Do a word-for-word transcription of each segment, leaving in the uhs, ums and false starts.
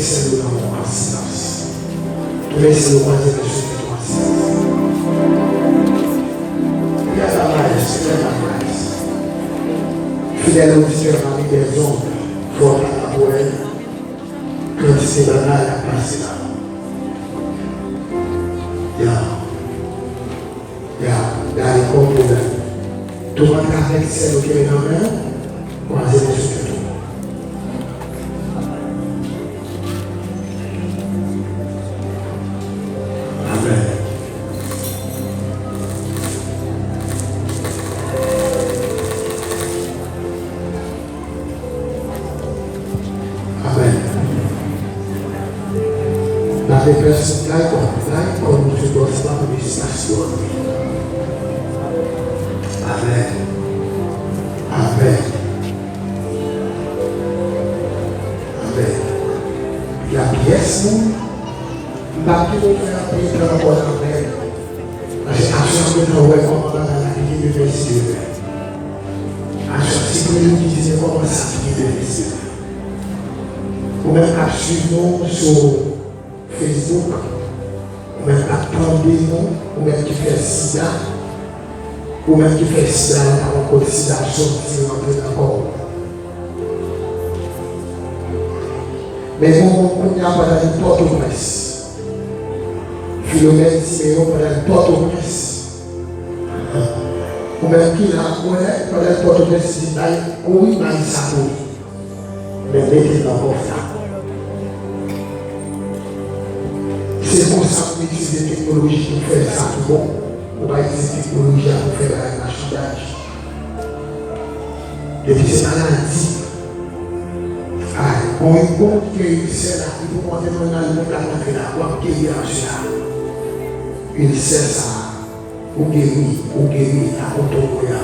Sèl ou nan yon silans. Tounen sèl ou kwaze men sou tèt ou an silans. Priye a la mayès, priye a la mayès. Fidèl oditè, pami dèzòd, fò w ta la pou wè kantite bagay ap pase la. Ya. Ya, gade kòm pwoblèm. Tou antre avèk sèl ou kenbe nan men w, kwaze men sou tèt ou. Amèn. Amèn. Lave pèsonn la, lave kò nou sou bòs la pou nou stasyon. Amèn. Amèn. Amèn. Gen pyès moun, m p ap kite w fè anpil tan ankò nan amèn. Paske aswè m gentan wè kòman bagay la vin vin vin vin. Aswè, si Bondye di se kòman sa ki gen de mesye. Ou menm k ap swiv nou sou Facebook, ou menm k ap tande nou, ou menm ki fè sida, ou menm ki fè sida la, pa konn kot sida soti rantre nan kò w. Men gen yon moun kounye a pandan li Pòtoprens. Filomèn Simeyon pandan li Pòtoprens. Ou menm ki la, ou wè, pandan li Pòtoprens, li bay kouri, bay sa kouri. Men mete l nan kòf la. Se konsa pou itilize teknoloji pou fè sa ki bon. Ou pa itilize teknoloji a pou fè bagay machanday. Depi se maladi. Ay, bon, yon bon ke ilsè la, li pou monte nan nan yon moun k ap rantre la, w ap geri answit la. Ilsè sa a, ou geri, ou geri, a kote w ye a.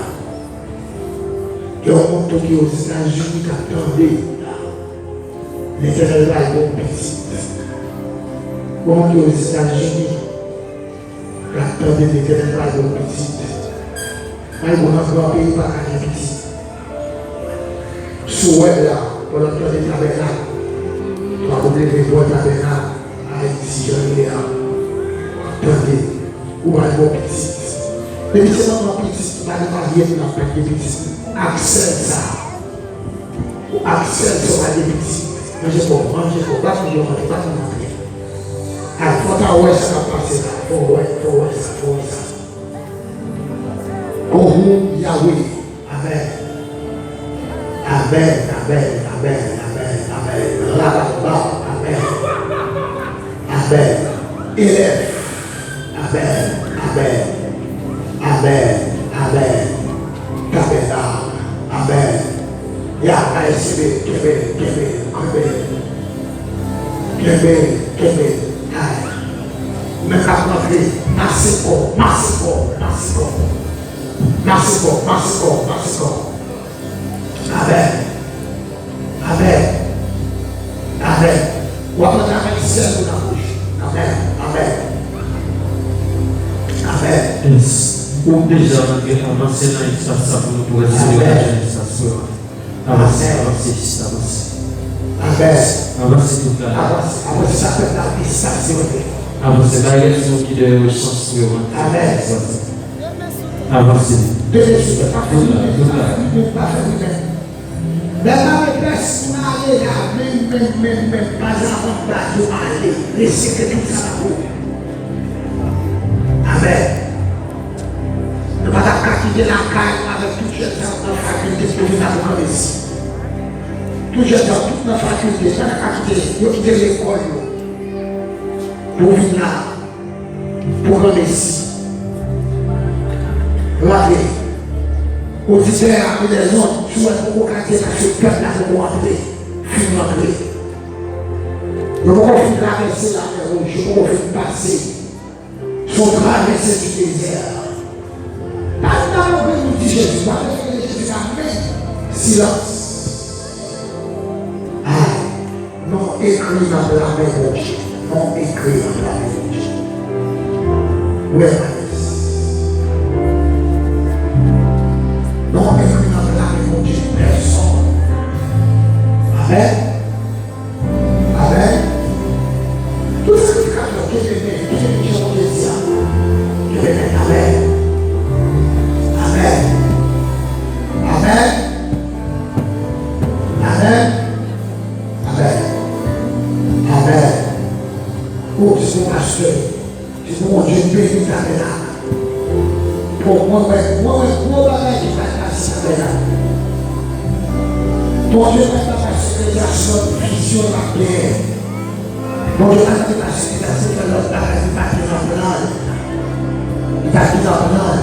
Gen yon moun tou ki Ozetazini k ap tande. Letènèl va ba w pitit. Gen yon moun ki Ozetazini k ap tande Letènèl va ba w pitit. Malgre w nan gran peyi, pa ka gen pitit. Si w wè la, pandan w tande tabènak, w ap leve bò tabènak, Ayiti, jan l ye a, w ap tande, ou pa gen pitit. Depi se manman pitit, pa gen pa vye moun ap pèt gen pitit. Ak sèl sa, ou ak sèl sa w pa gen pitit. Manje kò w, manje kò w, bat moun yo rantre, bat moun rantre. Al, fò w ta wè sa k ap pase la, fò w wè, fò w wè sa, fò w wè sa. Oho, Yahweh. Amèn. Amèn, amèn, amèn, amèn, amèn. Rababa, amèn. Amèn. Elèv. Amèn, amèn. Amèn, amèn. Tabènak. Amèn. Ya, ay, kenbe, kenbe, kenbe, kenbe. Kenbe, kenbe. Ay. Ou menm k ap rantre, mase kò, mase kò, mase kò. Mase kò, mase kò, mase kò. Amèn. Amèn. Amèn. W ap antre avèk sèl ou nan bouch. Amèn. Amèn. Amèn. Yes. Ou deja rantre, avanse nan espas sa pou nou tou resevwa nan espas yo. Avanse, avanse, jis avanse. Amèn. Avanse tout la. Avanse, avanse, sa fèt la, espas yo. Avanse, bay rès moun ki dèyè yo chans pou yo rantre. Amèn. Avanse. Avanse. Demen sou tèt, pa fè rimè, pa fè rimè, pa fè rimè. Lè m ap pès pou n ale la, men, men, men, men, pa zavan bat yo ale, respekte tout sa n ap ou. Amèn. Nou pa t ap ka kite lakay nou avèk tout jèn sa yo nan fakilte pou vin la pou granmesi. Tout jèn sa yo tout nan fakilte, pa t ap ka kite yo kite lekòl yo pou vin la. Pou granmesi. Rantre. Oditè a, Lèzonn, si w wè poko ka di paske pèp la poko antre, fin rantre. Yo poko fin travèse lamè wouj, yo poko fin pase. Se yon travèse du désert. Pa nan yon grenn nou di Jezi, pa nan yon grenn Jezi ka men silans. Ay. Non ekri nan pla men Bondye. Non ekri nan pla men Bondye. Wè Malis. Non ekri nan pla men Bondye pèsonn. Amèn. Amèn. Kenbe jan Bondye di a. Kenbe nèt. Amèn. Amèn. Amèn. Amèn. Amèn. Amèn. O, se pou pastè. Se pou Bondye beni tabènak. Bon, mwen wè, mwen wè gwo bagay ki pral pase tabènak. Bondye pral pase deja sou lòt vizyon l ap genyen. Bondye pa t ap pase li pase fè lòt bagay li pa t gen nan plan l. Li pa t gen nan plan l.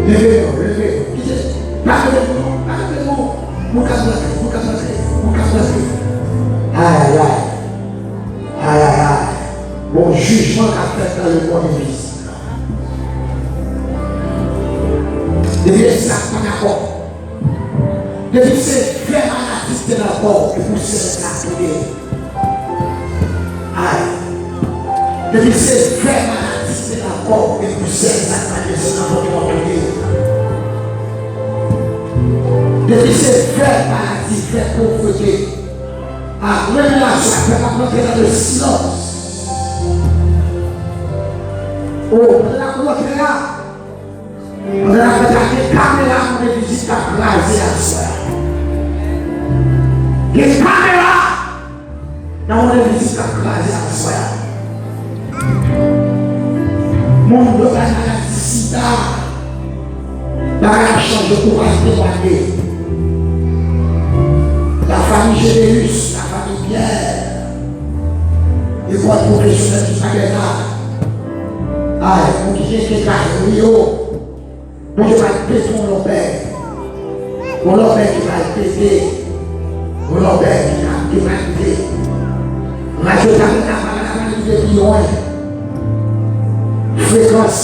Leve non, leve non. Kite. Pa leve non, pa leve non. Moun k ap rantre, moun k ap rantre, moun k ap rantre. Ay, ay, ay. Ay, ay, ay. Bon jijman k ap fèt nan lemonn envizib la. Depi esklav pa dakò. Depi se vè maladi ki te nan kò w, e pou sèl sa touye. Ay. Depi se vè maladi ki te nan kò w, e pou sèl sa ki pa gen san nan vant ou touye. Depi se vè maladi, vè povrete. A, revelasyon, pèp ap rantre nan le silans. O, pandan n ap rantre a, Pandan n ap gade kamera, moun envizib k ap kraze aswè a. Gen kamera nan moun envizib k ap kraze aswè a. Moun yo bay maladi sida. Bagay ap chanje, kouraj temwanye. Lafanmi Jedeus, lafanmi Pierre, lekòl pwofesyonèl Isabela. Ay, moun ki gen kekay, Rio. Bondye pral pete yon lòbèy. Yon lòbèy ki pral pete. Yon lòbèy ki pral, ki pral pete. Radyo Tabènak pa pral rive pi lwen. Frekans.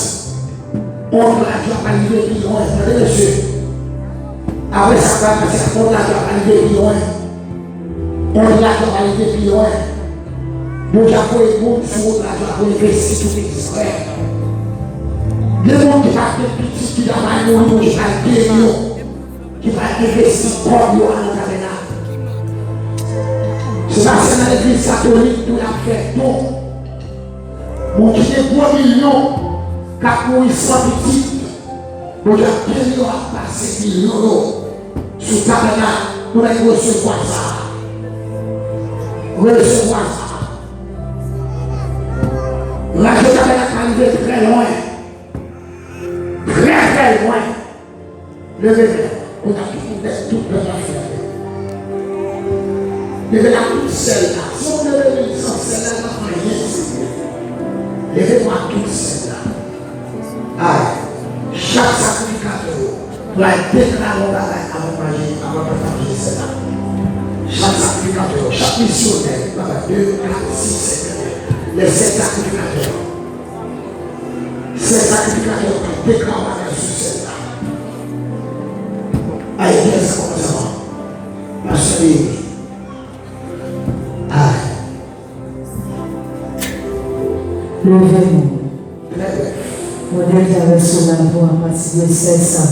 Ond radyo a pral rive pi lwen. Tande, mesye. Apre sa, pral pase, ond radyo a pral rive pi lwen. Ond radyo a rive pi lwen. Bondye ap voye moun sou ond radyo a pou envesti tout egzistè. Gen moun ki pa t gen pitit ki ta pral mouri, Bondye pral geri yo, ki pral envesti kòb yo a nan tabènak. Se pa sèl nan legliz katolik tou y ap fè don. Moun ki gen gwo milyon k ap mouri san pitit. Bondye ap beni yo, ap pase milyon yo sou tabènak. Nou mèt resevwa sa. Resevwa sa. Radyo Tabènak ka rive trè lwen. Trè, trè lwen. Leve men w. Kote tout moun, tout pèp la fè. Leve la tout sèl la. Si w leve men san sèl la, l p ap fè anyen, Senyè. Leve men w tout sèl la. Ay, chak sakrifikatè yo pral deklare yon bagay avan manje, avan pèp la manje sèl la. Chak sakrifikatè yo, chak misyonè, pral de, kat, sis, sèt, lè sèt sakrifikatè yo. Sèt sakrifikatè yo pral deklare yon bagay sou sèl la. Ay, byen sa kòmanse avan. Pastè Lévi. Ay. Leve nou. Mwen deklare sou lavi w apati de sèt sa.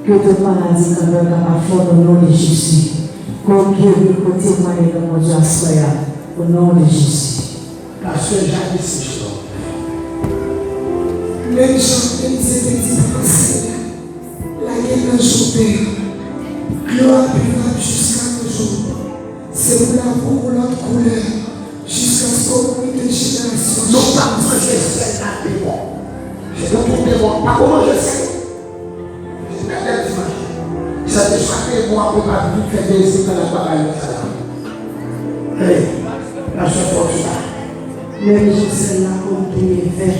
Ke tout maladi kanker kapab fè o non de Jezi. Ke w geri, ke w temwaye nan Bondye aswè a. O non de Jezi. Pastè Jadis Michelon. Menm jan Elizabeth te panse, lage nan Jope, dlo a bwivab jiska toujou. Se pou lavi w yon lòt koulè, jiskaske w mouri de jenerasyon an jenerasyon. Nou p ap manje sèl ak limon. Se pou tout demon pa ko manje sèl. Se bèl dimanch. Sentespri a te bon apre pa vin fè dezi pandan l ap bay yon sa la. Hey, pastè Fortuna. Menm jan sèl la konn touye ven.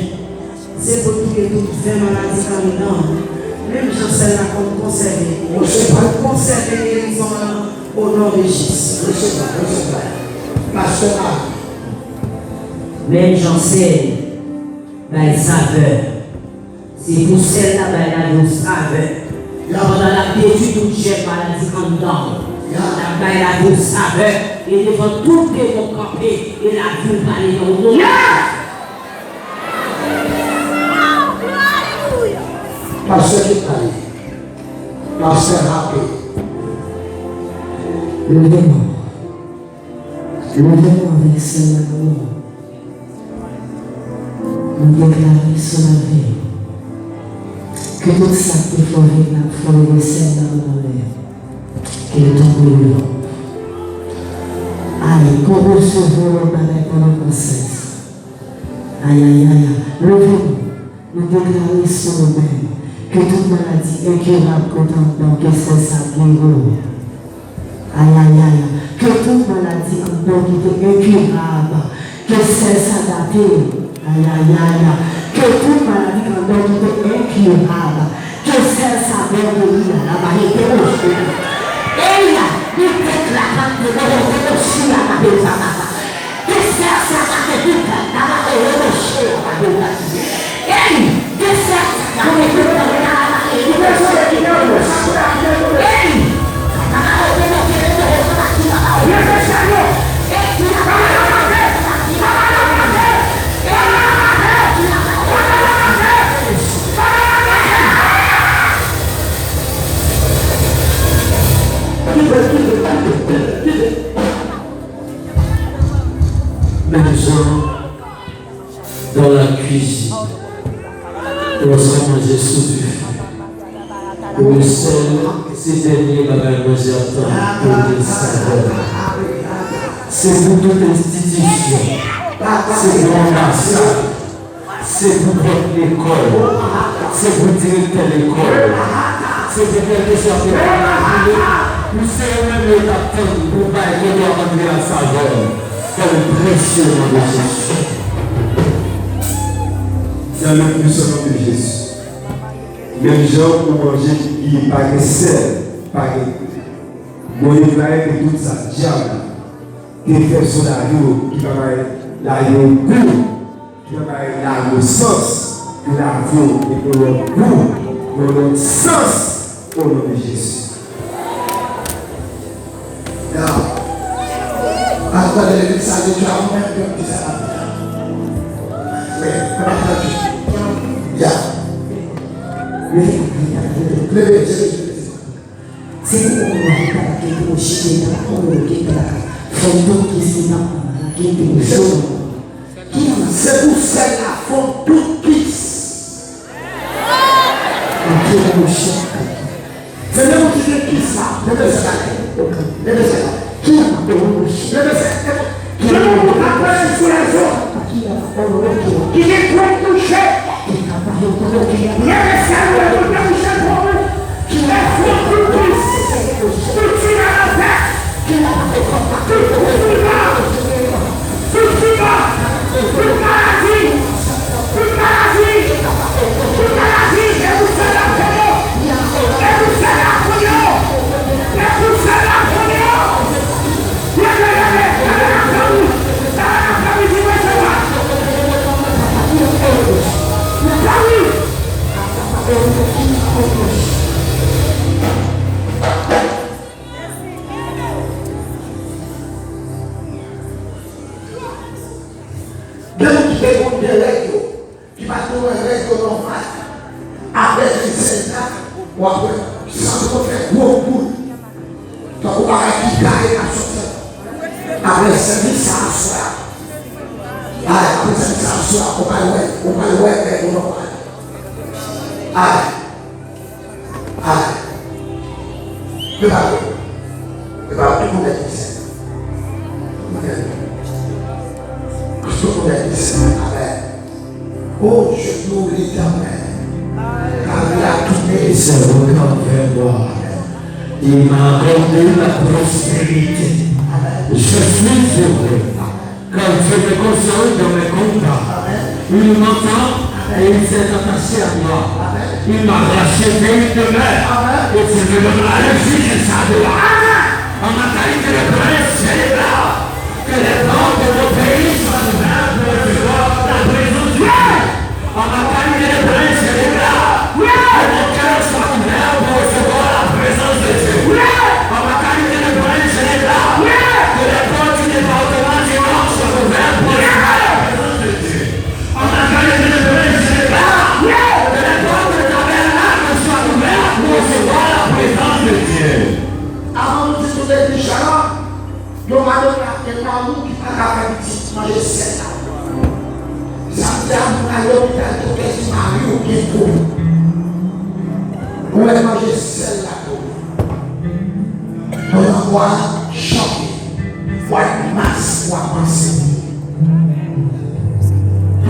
Se pou touye tout ven maladi k anndan. Menm jan sèl la konn konsève. Resevwa. Konsève gerizon an o non de Jezi. Resevwa, resevwa. Pastè Marie. Menm jan sèl bay savè. Se pou sèl la bay lavi w savè. Pandan l ap detwi tout jèm maladi anndan w. L ap bay lavi w savè. E devan tout demon kanpe, e lavi w pale nan w non. Pastè ki pale. Pastè Happy. Leve nou. Leve nou avèk sèl la nan men w. M deklare sou lavi ke tout sa k te fè w vin la pou fè w leve sèl la anlè, ke l tonbe deyò. Ay, ke w resevwa yon bagay pandan kansè sa. Ayayaya, leve nou, nou deklare sou nou menm ke tout maladi enkirab kote anndan w, ke sèl sa geri w. Ayayaya, ke tout maladi anndan w ki te enkirab, ke sèl sa gate w. Ayayaya, ke tout maladi anndan w ki te enkirab, ke sèl sa bò geri a la ba ete oche. Eya, ni tèt la kante bò ete oche a la ba ete. Desè sa ka te pi pran nan la e reproche yo pa de pati. Ey, desè sa ka te pi pran nan la e reproche yo pa de pati. Ey, sa ka la e reproche yo pa de pati. Ey, sa ka la e reproche yo pa de pati. Kite, kite, kite, kite, kite. Menm jan dans la cuisine, lòske w manje sou dife, le sèl se dènye bagay manje ap tann pou l gen savè. Se pou tout enstitisyon, se pou anbasad, se pou pwòf lekòl, se pou direktè lekòl, se pou kèlkeswa ke w vle, pou se yo menm yo t ap tann pou bay kote w ap antre a savè, fè l presye nan non de Jezi. Dans le puissant nom de Jésus. Menm jan ou manje ki pa gen sèl, pa gen gou. Mwen deklare ke tout sa dyab te fè sou lavi w ki pa bay lavi w gou, ki pa bay lavi w sans, ke lavi w gen yon lòt gou, yon lòt sans, o non de Jezi. Now, al tande legliz sa, deja ou menm ki ap di sa la. Wi, kòman sa di? Ya. Wi, leve, leve, leve. Se pou ou wè ta la gen pou chita la, ou gen ta la. Fòm tout ki se nan la gen pou chita. Ki an se pou sèl la fòm tout kis. An ke mouche. Se menm ki gen kis la, leve sèl la. Leve sèl la. Ki an leve sèl la. Ki an leve sèl la. Ki gen gwo touche. Leve sèl la, leve sèl la. Ki leve sèl la. Tout sida, tout sida, tout maladi, tout maladi, tout maladi, e pou sèl la pran yo, e pou sèl la pran yo, e pou sèl la pran yo. Leve, leve, leve nan fanmi, leve nan fanmi, di mwen se pa. Nan fanmi. Gen moun ki te konn gen règ yo, ki pa t konn wè règ yo nòmal. Apre vennsèz la, w ap wè, san yo fè gwo boul. Tankou bagay ki kare k ap soti. Apre sèvis sa aswè a. Ay, apre sèvis sa aswè a, ou pral wè, ou pral wè règ yo nòmal. Ay. Ay. Prepare w. Prepare w, tout moun gen Kris. Tout moun gen Kris. Tout moun gen Kris. Amèn. Oh, je loue l'Éternel. Car il a tout fait. C'est regarde vers moi. Il m'a accordé la prospérité. Je suis heureux. Car Dieu me consola dans mes combats. Il m'entend et il s'est attaché à moi. Il m'a racheté une demeure et tu me donnes la refuge et sa gloire. En ma qualité de prince, je déclare que les portes de mon pays soient ouvertes pour recevoir la présence de Dieu. En ma qualité de prince, je déclare que mon cœur soit ouvert pour recevoir la présence de Dieu. En ma qualité de prince, je déclare que les portes du département du Nord soient ouvertes pour recevoir la présence de Dieu. En ma qualité de prince, je déclare que les portes du tabernacle soient ouvertes pour recevoir la présence de Dieu. Avan nou di tout legliz la, Yo pa dwe gen lalou ki pa ka fè pitit manje syèl la. Samdi a, moun a Lopital, doktè di mari w gen kovid. Ou wè manje sèl la tou. Pandan mwa janvye, mwa mas pou w ap ansent.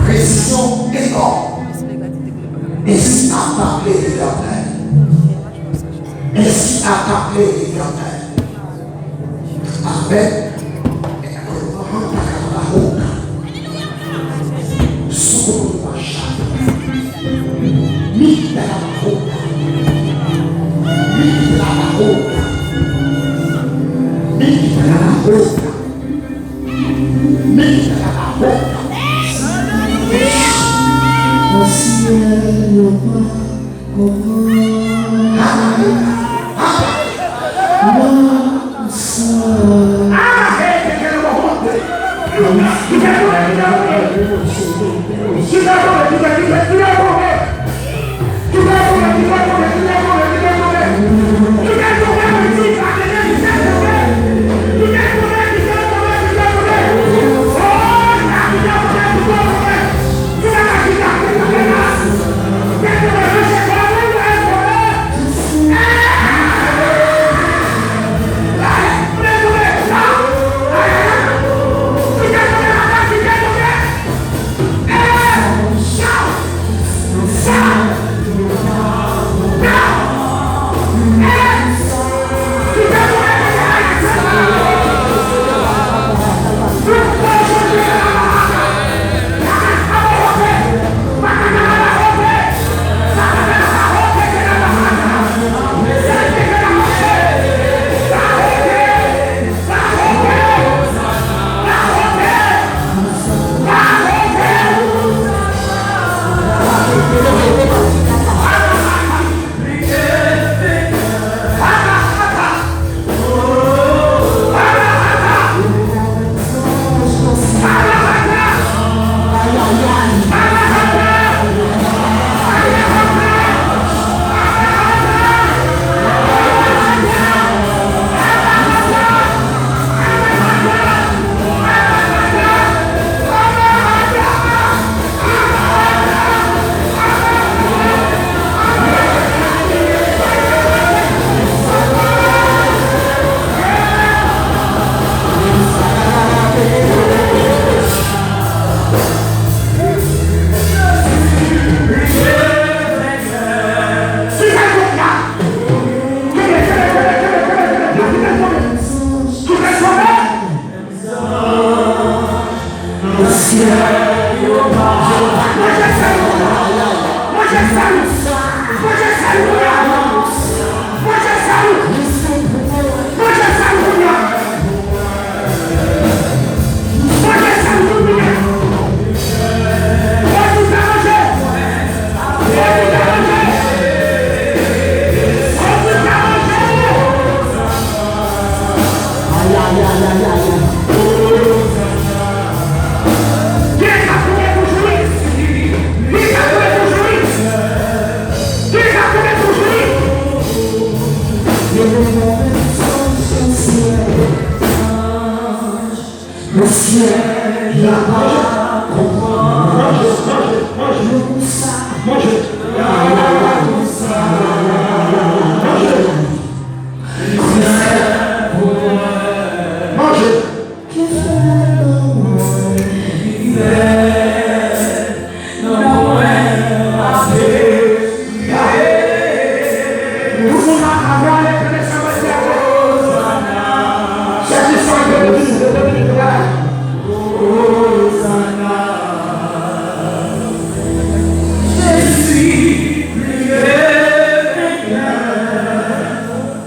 Presyon enorm. Ensi ap pale Letènèl. Ensi ap pale Letènèl. Amèn.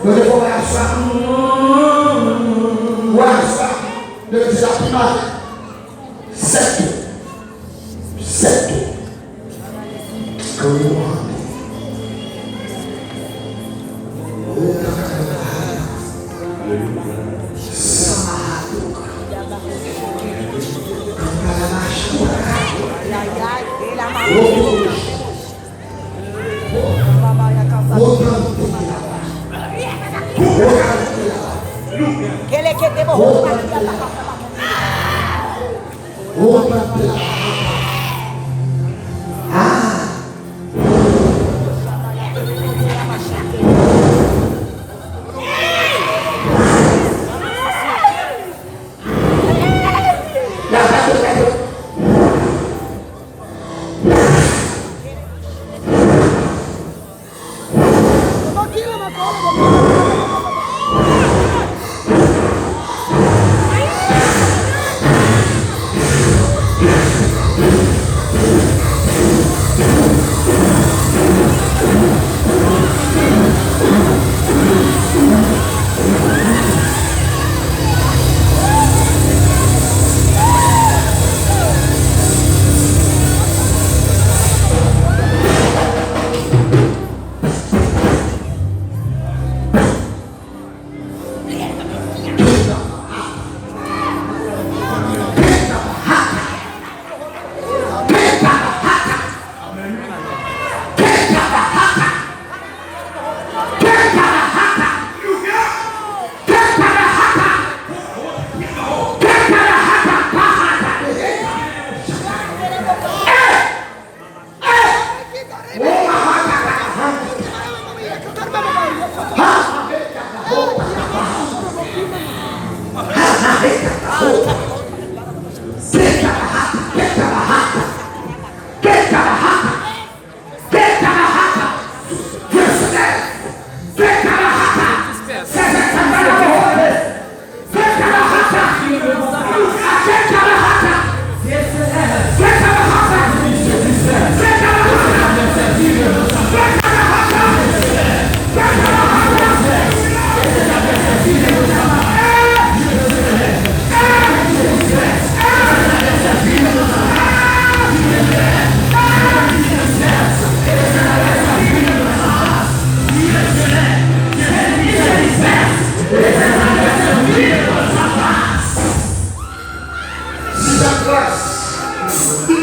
Mwen te fè w wè sa. Wè sa. Depi se la pi mal. Sèt tou. Sèt tou. Glwa.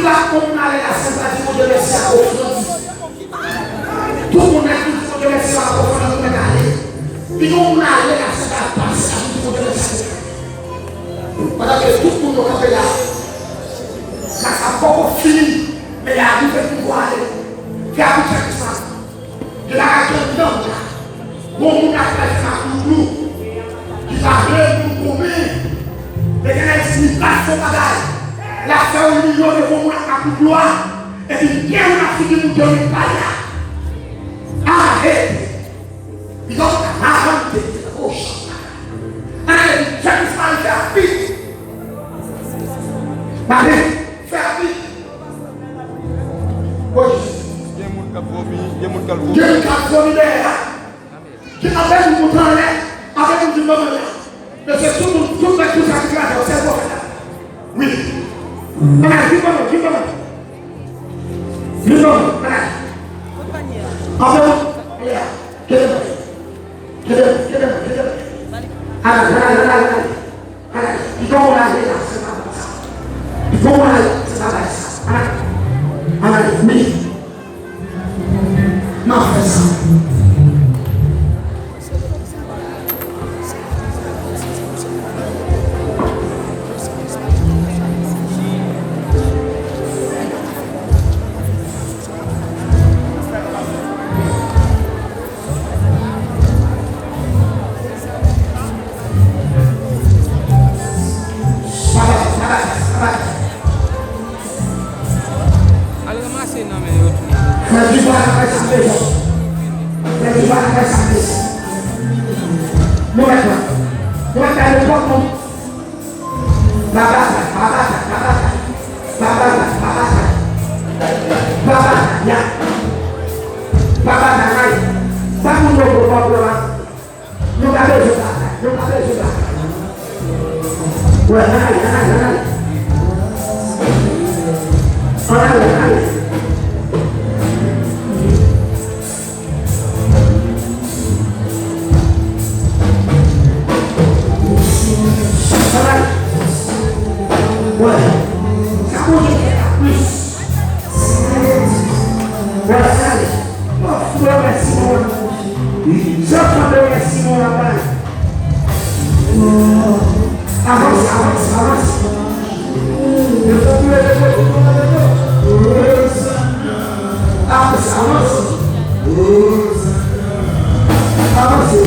Tout moun ale la sent a di Bondye mèsi ak ofrann. Tout moun nan ki di Bondye mèsi ak ofrann, nou mèt ale. Pi yon moun ale la sent a pase a di Bondye mèsi ak ofrann. Pandan ke tout moun yo kanpe la, gras la poko fini, men li a rive pou nou ale. Fè abitye Krismas. Gen bagay ki anndan w la. Gon moun ap pral fè maklouklou. Li pa vle moun goumen. Letènèl di li pral fè yon bagay. L ap fè yon milyon de gon moun ak maklouklou a. Epi gen moun ap fini moun yo met pay la. Arete. Li pa ka arete. O chanta. Arete. Jèn Ismaèl fè apit. Mare. Fè apit. Gen moun k ap vomi, gen moun k ap vomi. Gen moun k ap vomi dèyè a. Gen anpil moun monte anlè, anpil moun di non, non, non. Men se tout moun, tout nèg, tout sa ki kraze, se pwofèt la. Wi. Ann al, vin ban mwen, vin ban mwen. Vin ban mwen, ann al. Anpil moun anlè a. Kenbe mwen. Kenbe mwen, kenbe mwen, kenbe mwen. Ann al, ann al, ann al, ann al. Ann al, li gon moun ale la, se pa bagay sa. Li gon moun ale, se pa bagay sa. Ann al, ann al, wi. M ap fè sa. Al ranmase nan men yo tou. Frè Dubois, n ap bay sa bezwen. Frè Dubois, n ap bay sa bezwen. Nou mèt la. Nou mèt la, nenpòt moun. Babata, babata, babata. Babata, babata. Babata, ya. Babata, nay. Sa moun yo pran pran la. Nou pa bezwen batay, nou pa bezwen batay. Wè, ann ale, ann ale, ann ale. Ann ale, ann ale. Ann ale. Wè. Sa Bondye fè la plis. Wè, ann ale. Mwen fou, mèsi, mwen. Jan Fabien, mèsi, mwen, la bay. Avanse, avanse, avanse. Avanse, avanse. Avanse.